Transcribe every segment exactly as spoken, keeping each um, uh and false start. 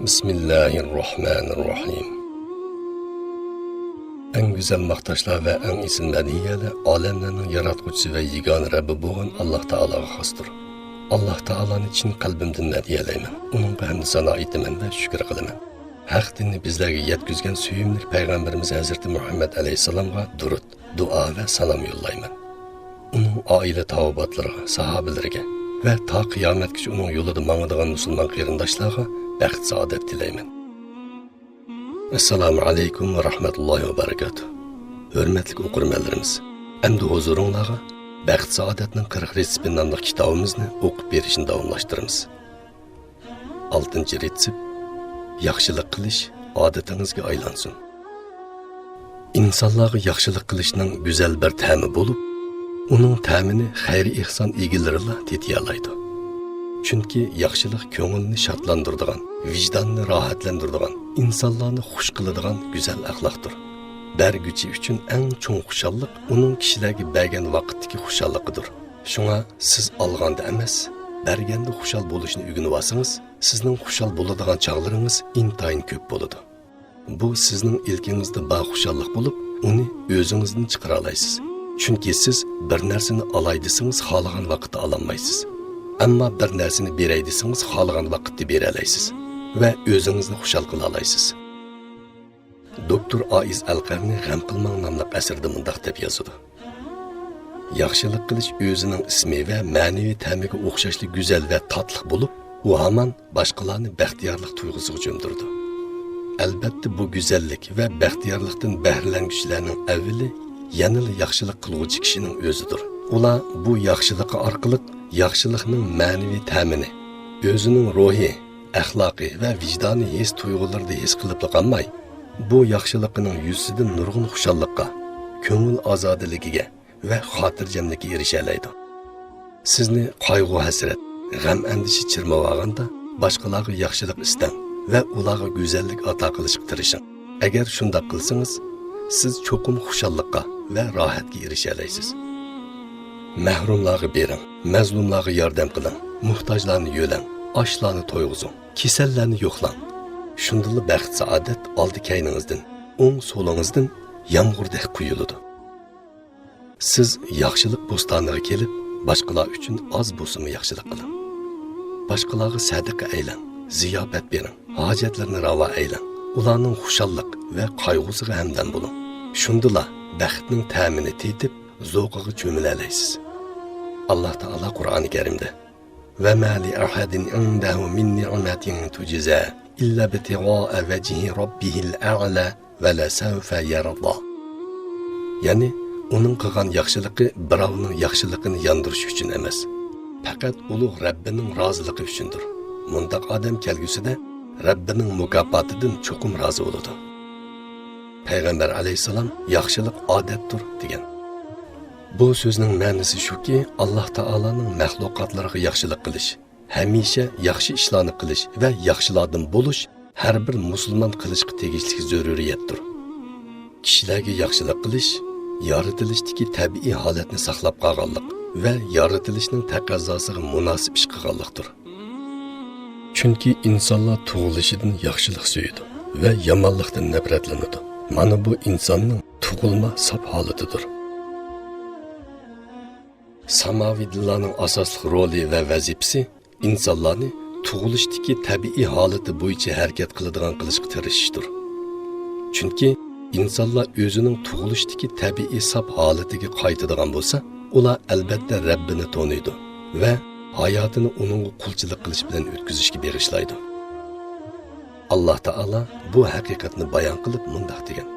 بىسمىللاھىررەھمانىررەھىم. ئەڭ گۈزەل ماختاشلار ۋە ئەڭ ئېسىل مەدھىيەلەر ئالەملەرنىڭ ياراتقۇچىسى ۋە يېگانە رەببى بولغان ئاللاھ تائالاغا خاستۇر. ئاللاھ تائالانى چىن قەلبىمدىن مەدھىيەلەيمەن. ئۇنىڭغا ھەمدۇ سانا ئېيتىمەن ۋە شۈكۈر قىلىمەن. ھەق دىننى بىزلەرگە يەتكۈزگەن سۆيۈملۈك پەيغەمبىرىمىز ھەزرىتى مۇھەممەد ئەلەيھىسسالامغا دۇرۇت، دۇئا ۋە سالام يوللايمەن. ئۇنىڭ ئائىلە تاۋابىئاتلىرىغا، ساھابىلىرىگە ۋە تا قىيامەتكىچە ئۇنىڭ يولىدا ماڭىدىغان مۇسۇلمان قېرىنداشلارغا بەخت-سائادەت تىلەيمەن. ئەسسالامۇ ئەلەيكۇم ۋە رەھمەتۇللاھى ۋە بەرىكاتۇھ. ھۆرمەتلىك ئوقۇرمەنلىرىمىز، ئەمدى ھۇزۇرۇڭلارغا بەخت-سائادەتنىڭ قىرىق رېتسېپى ناملىق كىتابىمىزنى ئوقۇپ بېرىشنى داۋاملاشتۇرىمىز. ئالتىنچى رېتسېپ، ياخشىلىق قىلىش ئادىتىڭىزگە ئايلانسۇن. ئىنسانلارغا ياخشىلىق قىلىشنىڭ گۈزەل بىر تەمى بولۇپ، ئۇنىڭ تەمىنى خەير-ئېھسان ئىگىلىرىلا تېتىيالايدۇ. چۈنكى ياخشىلىق كۆڭۈلنى شادلاندۇرىدىغان، ۋىجداننى راھەتلەندۈرىدىغان، ئىنسانلارنى خۇش قىلىدىغان گۈزەل ئەخلاقتۇر. بەرگۈچى ئۈچۈن ئەڭ چوڭ خۇشاللىق ئۇنىڭ كىشىلەرگە بەرگەن ۋاقىتتىكى خۇشاللىقىدۇر. شۇڭا سىز ئالغاندا ئەمەس، بەرگەندە خۇشال بولۇشنى ئۆگىنىۋالسىڭىز، سىزنىڭ خۇشال بولىدىغان چاغلىرىڭىز ئىنتايىن كۆپ بولىدۇ. بۇ سىزنىڭ ئىلكىڭىزدە بار خۇشاللىق بولۇپ، ئۇنى ئۆزىڭىزدىن چىقىرالايسىز. چۈنكى سىز بىر نەرسىنى ئالاي دېسىڭىز، خالىغان ۋاقىتتا ئالالمايسىز. ئەمما بىر نەرسىنى بېرەي دېسىڭىز، خالىغان ۋاقىتتا بېرەلەيسىز ۋە ئۆزىڭىزنى خۇشال قىلالايسىز. دوكتور ئائىز ئەلقەرنى غەم قىلماڭ ناملىق ئەسىرىدە مۇنداق دەپ يازىدۇ: ياخشىلىق قىلىش ئۆزىنىڭ ئىسمى ۋە مەنىۋى تەمىگە ئوخشاشلا گۈزەل ۋە تاتلىق بولۇپ، ئۇ ھامان باشقىلارنى بەختىيارلىق تۇيغۇسىغا چۆمدۈرىدۇ. ئەلبەتتە، بۇ گۈزەللىك ۋە بەختىيارلىقتىن بەھرىلەنگۈچىلەرنىڭ ئەۋۋىلى يەنىلا ياخشىلىق قىلغۇچى كىشىنىڭ ئۆزىدۇر. ئۇلار بۇ ياخشىلىقى ئارقىلىق ياخشىلىقنىڭ مەنىۋى تەمىنى، ئۆزىنىڭ روھىي، ئەخلاقىي ۋە ۋىجدانىي ھېس-تۇيغۇلىرىدا ھېس قىلىپلا قالماي، بۇ ياخشىلىقىنىڭ يۈزىسىدىن نۇرغۇن خۇشاللىققا، كۆڭۈل ئازادىلىكىگە ۋە خاتىرجەملىككە ئېرىشەلەيدۇ. سىزنى قايغۇ-ھەسرەت، غەم-ئەندىشە چىرماۋالغاندا، باشقىلارغا ياخشىلىق ئىستەڭ ۋە ئۇلارغا گۈزەللىك ئاتا قىلىشقا تىرىشىڭ. ئەگەر شۇنداق قىلسىڭىز، سىز چوقۇم خۇشاللىققا ۋە راھەتكە ئېرىشەلەيسىز. مەھرۇملارغا بېرىڭ، مەزلۇملارغا ياردەم قىلىڭ، موھتاجلارنى يۆلەڭ، ئاچلارنى تويغۇزۇڭ، كېسەللەرنى يوقلاڭ. شۇندىلا بەخت-سائادەت ئالدى-كەينىڭىزدىن، ئوڭ-سولىڭىزدىن يامغۇردەك قۇيۇلىدۇ. سىز ياخشىلىق بوستانىغا كېلىپ، باشقىلار ئۈچۈن ئاز بولسىمۇ ياخشىلىق قىلىڭ. باشقىلارغا سەدىقە ئەيلەڭ، زىياپەت بېرىڭ، ھاجەتلىرىنى راۋا ئەيلەڭ، ئۇلارنىڭ خۇشاللىق ۋە قايغۇسىغا ھەمدەم بولۇڭ. شۇندىلا بەختنىڭ تەمىنى تېتىپ، زوقىغا چۆمۈلەلەيسىز. ئاللاھ تائالا قۇرئانى كەرىمدە، وما لأحد عنده من نعمة تجزى إلا ابتغاء وجه ربه الأعلى ولسوف يرضى. يەنى، ئۇنىڭ قىلغان ياخشىلىقى بىراۋنىڭ ياخشىلىقىنى ياندۇرۇش ئۈچۈن ئەمەس، پەقەت ئۇلۇغ رەببىنىڭ رازىلىقى ئۈچۈندۇر. مۇنداق ئادەم كەلگۈسىدە رەببىنىڭ مۇكاپاتىدىن چوقۇم رازى بولىدۇ. پەيغەمبەر ئەلەيھىسسالام ياخشىلىق ئادەتتۇر دېگەن. بۇ سۆزنىڭ مەنىسى شۇكى، ئاللاھ تائالانىڭ مەخلۇقاتلىرىغا ياخشىلىق قىلىش، ھەمىشە ياخشى ئىشلارنى قىلىش ۋە ياخشىلاردىن بولۇش ھەر بىر مۇسۇلمان قىلىشقا تېگىشلىك زۆرۈرىيەتتۇر. كىشىلەرگە ياخشىلىق قىلىش يارىتىلىشتىكى تەبىئىي ھالەتنى ساقلاپ قالغانلىق ۋە يارىتىلىشنىڭ تەقەززاسىغا مۇناسىپ ئىش قىلغانلىقتۇر. چۈنكى ئىنسانلار تۇغۇلۇشىدىن ياخشىلىق سۆيىدۇ ۋە يامانلىقتىن نەپرەتلىنىدۇ. مانا بۇ ئىنساننىڭ تۇغۇلما ساپ ھالىتىدۇر. ساماۋى دىنلارنىڭ ئاساسلىق رولى ۋە ۋەزىپىسى ئىنسانلارنى تۇغۇلۇشتىكى تەبىئىي ھالىتى بويىچە ھەرىكەت قىلىدىغان قىلىشقا تىرىشىشتۇر. چۈنكى ئىنسانلار ئۆزىنىڭ تۇغۇلۇشتىكى تەبىئىي ساپ ھالىتىگە قايتىدىغان بولسا، ئۇلار ئەلبەتتە رەببىنى تونۇيدۇ ۋە ھاياتىنى ئۇنىڭغا قۇلچىلىق قىلىش بىلەن ئۆتكۈزۈشكە بېغىشلايدۇ. ئاللاھ تائالا بۇ ھەقىقەتنى بايان قىلىپ مۇنداق دېگەن: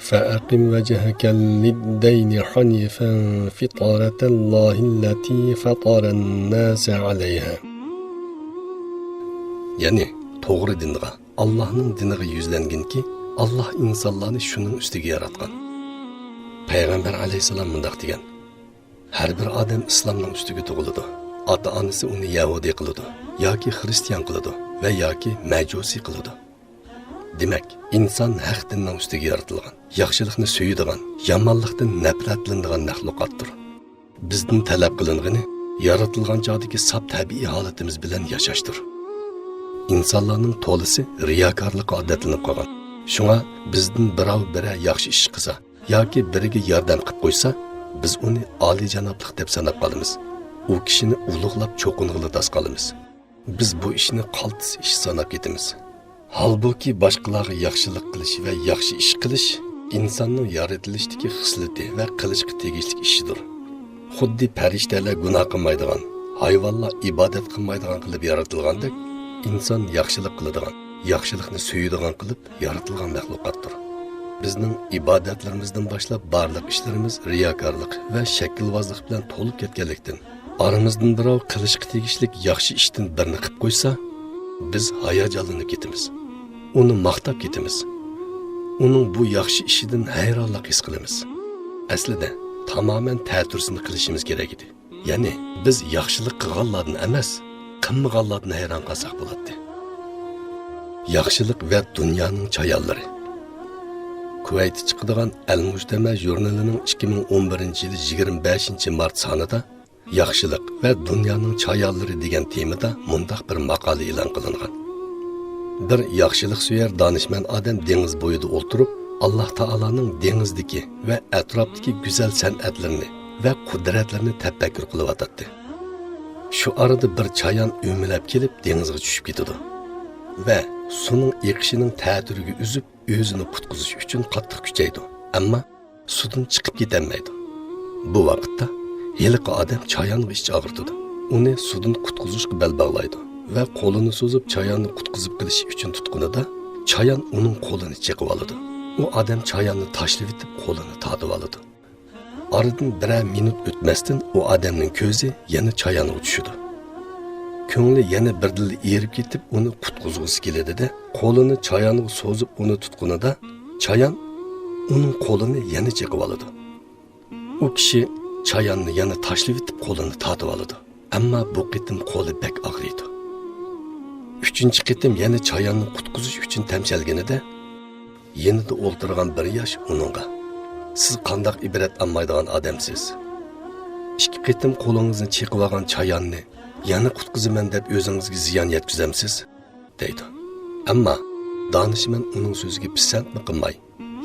فأقم وجهك للدين حنيفا فطرة الله التي فطر الناس عليها. يەنى، توغرا دىنغا، ئاللاھنىڭ دىنىغا يۈزلەنگىنكى، ئاللاھ ئىنسانلارنى شۇنىڭ ئۈستىگە ياراتقان. پەيغەمبەر ئەلەيھىسسالام مۇنداق دېگەن: ھەر بىر ئادەم ئىسلامنىڭ ئۈستىگە تۇغۇلىدۇ. ئاتا-ئانىسى ئۇنى يەھۇدىي قىلىدۇ ياكى خىرىستىيان قىلىدۇ ۋە ياكى مەجۇسىي قىلىدۇ. دېمەك، ئىنسان ھەق دىننىڭ ئۈستىگە يارىتىلغان، ياخشىلىقنى سۆيىدىغان، يامانلىقتىن نەپرەتلىنىدىغان مەخلۇقاتتۇر. بىزدىن تەلەپ قىلىنغىنى يارىتىلغان چاغدىكى ساپ تەبىئىي ھالىتىمىز بىلەن ياشاشتۇر. ئىنسانلارنىڭ تولىسى رىياكارلىققا ئادەتلىنىپ قالغان. شۇڭا بىزدىن بىراۋ بىرەر ياخشى ئىش قىلسا ياكى بىرىگە ياردەم قىلىپ قويسا، بىز ئۇنى ئالىيجانابلىق دەپ ساناپ قالىمىز. ئۇ كىشىنى ئۇلۇغلاپ چوقۇنغىلى داس قالىمىز. بىز بۇ ئىشنى قالتىس ئىش ساناپ كېتىمىز. ھالبۇكى، باشقىلارغا ياخشىلىق قىلىش ۋە ياخشى ئىش قىلىش ئىنساننىڭ يارىتىلىشتىكى خىسلىتى ۋە قىلىشقا تېگىشلىك ئىشىدۇر. خۇددى پەرىشتەلەر گۇناھ قىلمايدىغان، ھايۋانلار ئىبادەت قىلمايدىغان قىلىپ يارىتىلغاندەك، ئىنسان ياخشىلىق قىلىدىغان، ياخشىلىقنى سۆيىدىغان قىلىپ يارىتىلغان مەخلۇقاتتۇر. بىزنىڭ ئىبادەتلىرىمىزدىن باشلاپ بارلىق ئىشلىرىمىز رىياكارلىق ۋە شەكىلۋازلىق بىلەن تولۇپ كەتكەنلىكتىن، ئارىمىزدىن بىراۋ قىلىشقا تېگىشلىك ياخشى ئىشتىن بىرنى قىلىپ قويسا، بىز ھاياجانلىنىپ كېتىمىز. ئۇنى ماختاپ كېتىمىز. ئۇنىڭ بۇ ياخشى ئىشىدىن ھەيرانلىق ھېس قىلىمىز. ئەسلىدە، تامامەن تەتۈرىسىنى قىلىشىمىز كېرەك ئىدى. يەنى، بىز ياخشىلىق قىلغانلاردىن ئەمەس، قىلمىغانلاردىن ھەيران قالساق بولاتتى. ياخشىلىق ۋە دۇنيانىڭ چايانلىرى. كۇۋەيتتە چىقىدىغان ئەل مۇجتەمە ژۇرنىلىنىڭ ئىككى مىڭ ئون بىرىنچى يىلى يىگىرمە بەشىنچى مارت سانىدا ياخشىلىق ۋە دۇنيانىڭ چايانلىرى دېگەن تېمىدا مۇنداق بىر ماقالە ئېلان قىلىنغان. بىر ياخشىلىقسۆيەر دانىشمەن ئادەم دېڭىز بويىدا ئولتۇرۇپ، ئاللاھ تائالانىڭ دېڭىزدىكى ۋە ئەتراپتىكى گۈزەل سەنئەتلىرىنى ۋە قۇدرەتلىرىنى تەپەككۇر قىلىۋاتاتتى. شۇ ئارىدا بىر چايان ئۆمىلەپ كېلىپ دېڭىزغا چۈشۈپ كېتىدۇ ۋە سۇنىڭ ئېقىشىنىڭ تەتۈرىگە ئۈزۈپ، ئۆزىنى قۇتقۇزۇش ئۈچۈن قاتتىق كۈچەيدۇ، ئەمما سۇدىن چىقىپ كېتەلمەيدۇ. بۇ ۋاقىتتا ھېلىقى ئادەم چايانغا ئىچ ئاغرىتىدۇ. ئۇنى سۇدىن قۇتقۇزۇشقا بەل باغلايدۇ ۋە قولىنى سوزۇپ، چاياننى قۇتقۇزۇپ قېلىش ئۈچۈن تۇتقىنىدا، چايان ئۇنىڭ قولىنى چېقىۋالىدۇ. ئۇ ئادەم چاياننى تاشلىۋېتىپ، قولىنى تارتىۋالىدۇ. ئارىدىن بىرەر مىنۇت ئۆتمەستىن، ئۇ ئادەمنىڭ كۆزى يەنە چايانغا چۈشىدۇ. كۆڭلى يەنە بىردىنلا ئېرىپ كېتىپ، ئۇنى قۇتقۇزغۇسى كېلىدۇ-دە، قولىنى چايانغا سوزۇپ، ئۇنى تۇتقىنىدا، چايان ئۇنىڭ قولىنى يەنە چېقىۋالىدۇ. ئۇ كىشى چاياننى يەنە تاشلىۋېتىپ، قولىنى تارتىۋالىدۇ. ئەمما بۇ قېتىم قولى بەك ئاغرىيدۇ. ئۈچىنچى قېتىم يەنە چاياننى قۇتقۇزۇش ئۈچۈن تەمشەلگىنىدە، يېنىدا ئولتۇرغان بىر ياش ئۇنىڭغا، «سىز قانداق ئىبرەت ئالمايدىغان ئادەمسىز؟ ئىككى قېتىم قولىڭىزنى چېقىۋالغان چاياننى يەنە قۇتقۇزىمەن دەپ ئۆزىڭىزگە زىيان يەتكۈزەمسىز؟» دەيدۇ. ئەمما دانىشمەن ئۇنىڭ سۆزىگە پىسەنتمۇ قىلماي،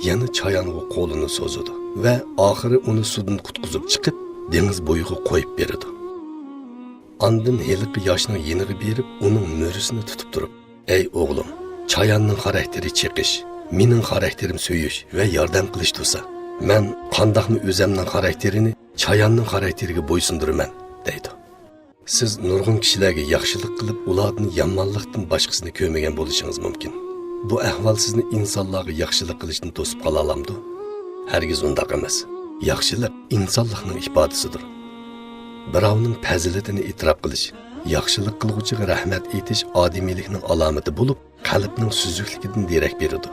يەنە چايانغا قولىنى سوزىدۇ ۋە ئاخىرى ئۇنى سۇدىن قۇتقۇزۇپ چىقىپ، دېڭىز بويىغا قويۇپ بېرىدۇ. ئاندىن ھېلىقى ياشنىڭ يېنىغا بېرىپ، ئۇنىڭ مۈرىسىنى تۇتۇپ تۇرۇپ، «ئەي ئوغلۇم، چاياننىڭ خاراكتېرى چېقىش، مېنىڭ خاراكتېرىم سۆيۈش ۋە ياردەم قىلىش تۇرسا، مەن قانداقمۇ ئۆزەمنىڭ خاراكتېرىنى چاياننىڭ خاراكتېرىگە بويسۇندۇرىمەن؟» دەيدۇ. سىز نۇرغۇن كىشىلەرگە ياخشىلىق قىلىپ، ئۇلاردىن يامانلىقتىن باشقىسىنى كۆرمىگەن بولۇشىڭىز مۇمكىن. بۇ ئەھۋال سىزنى ئىنسانلارغا ياخشىلىق قىلىشتىن توسۇپ قالالامدۇ؟ ھەرگىز ئۇنداق ئەمەس. ياخشىلىق ئىنسانلىقنىڭ ئىپادىسىدۇر. بىراۋنىڭ پەزىلىتىنى ئېتىراپ قىلىش، ياخشىلىق قىلغۇچىغا رەھمەت ئېيتىش ئادىمىيلىكنىڭ ئالامىتى بولۇپ، قەلبنىڭ سۈزۈكلۈكىدىن دېرەك بېرىدۇ.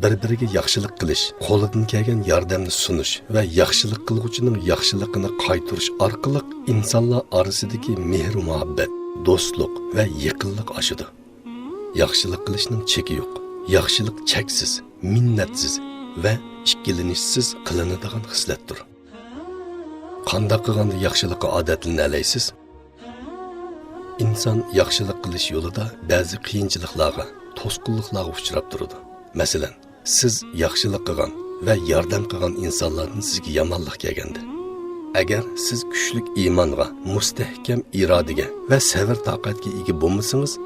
بىر-بىرىگە ياخشىلىق قىلىش، قولىدىن كەلگەن ياردەمنى سۇنۇش ۋە ياخشىلىق قىلغۇچىنىڭ ياخشىلىقىنى قايتۇرۇش ئارقىلىق ئىنسانلار ئارىسىدىكى مېھىر-مۇھەببەت، دوستلۇق ۋە يېقىنلىق ئاشىدۇ. ياخشىلىق قىلىشنىڭ چېكى يوق. ياخشىلىق چەكسىز، مىننەتسىز ۋە ئىككىلىنىشسىز قىلىنىدىغان خىسلەتتۇر. قانداق قىلغاندا ياخشىلىققا ئادەتلىنەلەيسىز؟ ئىنسان ياخشىلىق قىلىش يولىدا بەزى قىيىنچىلىقلارغا، توسقۇنلۇقلارغا ئۇچراپ تۇرىدۇ. مەسىلەن، سىز ياخشىلىق قىلغان ۋە ياردەم قىلغان ئىنسانلاردىن سىزگە يامانلىق كەلگەندە، ئەگەر سىز كۈچلۈك ئىمانغا، مۇستەھكەم ئىرادىگە ۋە سەۋر-تاقەتكە ئىگە بولمىسىڭىز،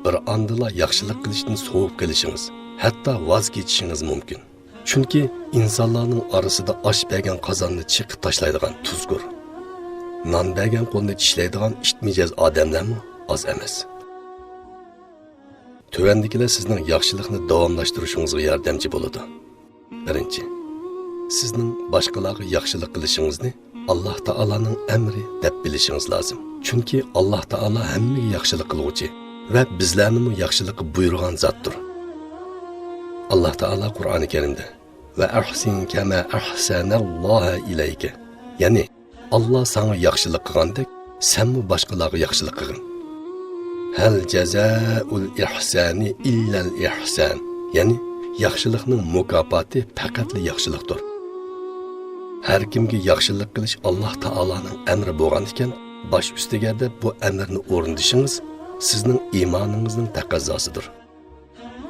بىر ئاندىلا ياخشىلىق قىلىشتىن سوۋۇپ قېلىشىڭىز، ھەتتا ۋاز كېچىشىڭىز مۇمكىن. چۈنكى ئىنسانلارنىڭ ئارىسىدا ئاش بەرگەن قازاننى چېقىپ تاشلايدىغان تۇزكور، نان بەرگەن قولنى چىشلەيدىغان ئىت مىجەز ئادەملەرمۇ ئاز ئەمەس. تۆۋەندىكىلەر سىزنىڭ ياخشىلىقنى داۋاملاشتۇرۇشىڭىزغا ياردەمچى بولىدۇ. بىرىنچى، سىزنىڭ باشقىلارغا ياخشىلىق قىلىشىڭىزنى ئاللاھ تائالانىڭ ئەمرى دەپ بىلىشىڭىز لازىم. چۈنكى ئاللاھ تائالا ھەممىگە ياخشىلىق قىلغۇچى ۋە بىزلەرنىمۇ ياخشىلىققا بۇيرۇغان زاتتۇر. ئاللاھ تائالا قۇرئانى كەرىمدە، «ۋە ئەھسىن كەما ئەھسەنەللاھە ئىلەيكە»، يەنى، «ئاللا ساڭا ياخشىلىق قىلغاندەك، سەنمۇ باشقىلارغا ياخشىلىق قىلغىن.» «ھەل جەزائۇل ئىھسانى ئىللەل ئىھسان»، يەنى، ياخشىلىقنىڭ مۇكاپاتى پەقەتلا ياخشىلىقتۇر. ھەر كىمگە ياخشىلىق قىلىش ئاللاھ تائالانىڭ ئەمرى بولغان ئىكەن، باش ئۈستىگە دەپ بۇ ئەمرنى ئورۇندىشىڭىز سىزنىڭ ئىمانىڭىزنىڭ تەقەززاسىدۇر.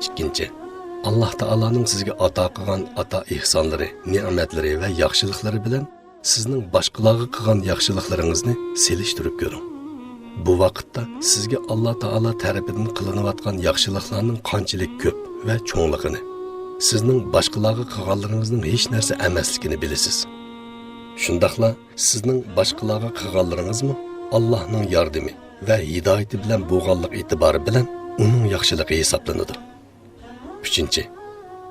ئىككىنچى، ئاللاھ تائالانىڭ سىزگە ئاتا قىلغان ئاتا ئېھسانلىرى، نېمەتلىرى ۋە ياخشىلىقلىرى بىلەن سىزنىڭ باشقىلارغا قىلغان ياخشىلىقلىرىڭىزنى سېلىشتۇرۇپ كۆرۈڭ. بۇ ۋاقىتتا سىزگە ئاللاھ تائالا تەرىپىدىن قىلىنىۋاتقان ياخشىلىقلارنىڭ قانچىلىك كۆپ ۋە چوڭلۇقىنى، سىزنىڭ باشقىلارغا قىلغانلىرىڭىزنىڭ ھېچ نەرسە ئەمەسلىكىنى بىلىسىز. شۇنداقلا سىزنىڭ باشقىلارغا قىلغانلىرىڭىزمۇ ئاللاھنىڭ ياردىمى ۋە ھىدايىتى بىلەن بولغانلىق ئېتىبارى بىلەن ئۇنىڭ ياخشىلىقى ھېسابلىنىدۇ. ئۈچىنچى،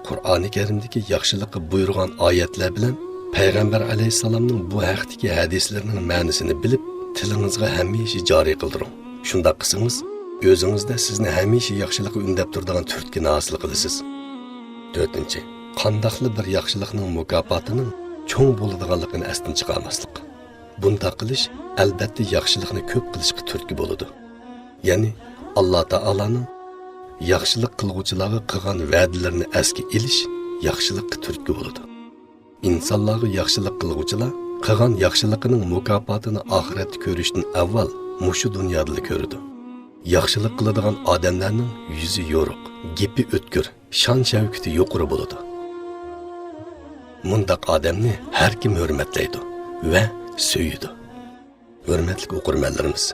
قۇرئانى كەرىمدىكى ياخشىلىققا بۇيرۇغان ئايەتلەر بىلەن پەيغەمبەر ئەلەيھىسسالامنىڭ بۇ ھەقتىكى ھەدىسلىرىنىڭ مەنىسىنى بىلىپ، تىلىڭىزغا ھەمىشە جارى قىلدۇرۇڭ. شۇنداق قىلسىڭىز، ئۆزىڭىزدە سىزنى ھەمىشە ياخشىلىققا ئۈندەپ تۇرىدىغان تۈرتكىنى ھاسىل قىلىسىز. تۆتىنچى، قانداقلا بىر ياخشىلىقنىڭ مۇكاپاتىنىڭ چوڭ بولىدىغانلىقىنى ئەستىن چىقارماسلىق. بۇنداق قىلىش، ئەلبەتتە، ياخشىلىقنى كۆپ قىلىشقا تۈرتكە بولىدۇ. يەنى، ئاللا تائالانىڭ ياخشىلىق قىلغۇچىلارغا قىلغان ۋەدىلىرىنى ئەسكە ئېلىش ياخشىلىققا تۈرتكە بولىدۇ. ئىنسانلارغا ياخشىلىق قىلغۇچىلار قىلغان ياخشىلىقىنىڭ مۇكاپاتىنى ئاخىرەتتە كۆرۈشتىن ئاۋۋال مۇشۇ دۇنيادىلا كۆرىدۇ. ياخشىلىق قىلىدىغان ئادەملەرنىڭ يۈزى يورۇق، گېپى ئۆتكۈر، شان-شەۋكىتى يۇقىرى بولىدۇ. مۇنداق ئادەمنى ھەر كىم ھۆرمەتلەيدۇ ۋە سۆيىدۇ. ھۆرمەتلىك ئوقۇرمەنلىرىمىز،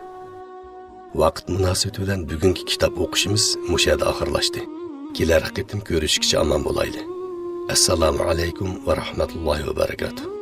ۋاقىت مۇناسىۋىتى بىلەن بۈگۈنكى كىتاب ئوقۇشىمىز مۇشۇ يەردە ئاخىرلاشتى. كېلەر قېتىم كۆرۈشكىچە ئامان بولايلى. ئەسسالامۇ ئەلەيكۇم ۋە رەھمەتۇللاھى ۋە بەرىكاتۇھ.